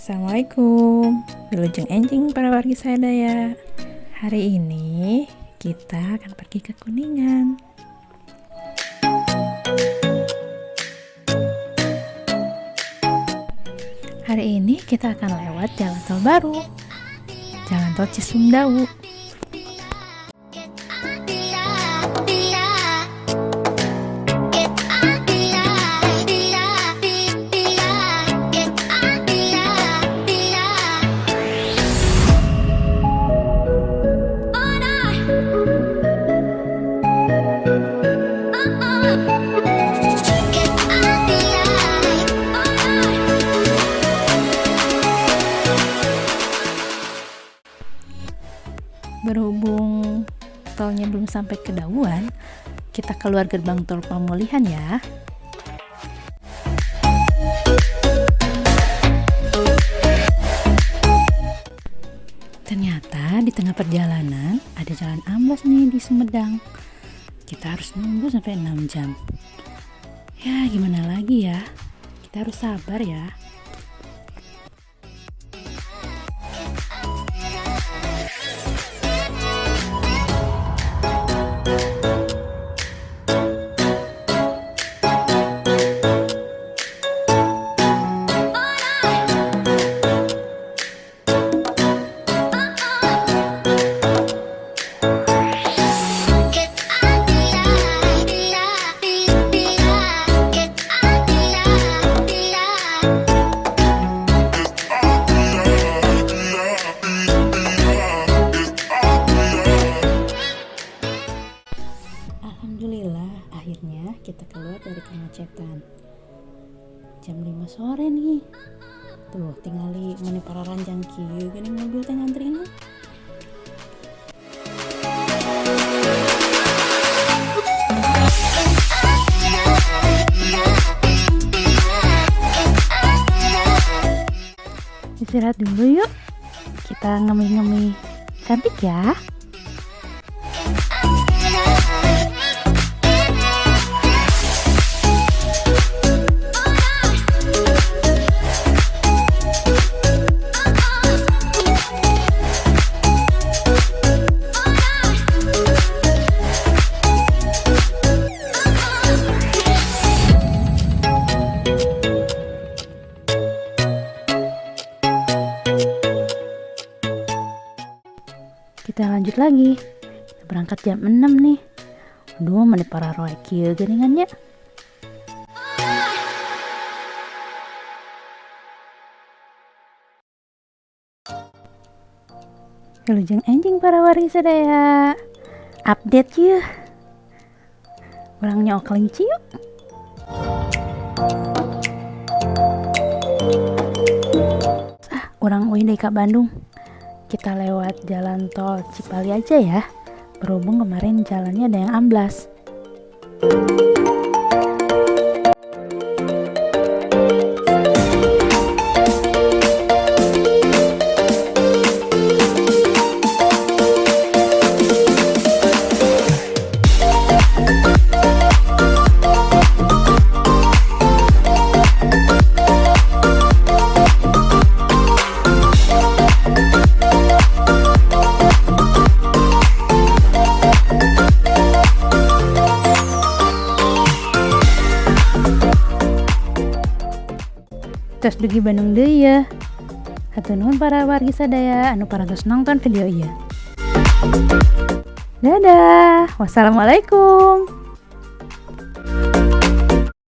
Assalamualaikum, wilujeng enjing para wargi sadaya. Hari ini kita akan pergi ke Kuningan. Hari ini kita akan lewat jalan tol baru, jalan tol Cisumdawu. Berhubung tolnya belum sampai ke Dawuan, kita keluar gerbang tol Pamulihan ya. Ternyata di tengah perjalanan ada jalan amblas nih di Sumedang. Kita harus nunggu sampai 6 jam. Ya gimana lagi ya, kita harus sabar ya. Alhamdulillah, akhirnya kita keluar dari kemacetan. Jam 5 sore nih. Tuh, tinggali meni para ranjang kieu geuning mobil teh ngantrina. Istirahat dulu yuk. Kita ngemih-ngemih cantik ya. Kita lanjut lagi. Kita berangkat jam 6 nih. Aduh, meni para roe kieu geuningan nya. Wilujeng enjing para wargi sadaya. Update yeuh. Urang nyok kelinci yuk. Ah, urang uih deui ka Bandung. Kita lewat jalan tol Cipali aja ya. Berhubung kemarin jalannya ada yang amblas. Terus dugi Bandung deui ya. Hatur nuhun para wargi sadaya anu parantos nonton video ieu. Dadah. Wassalamualaikum.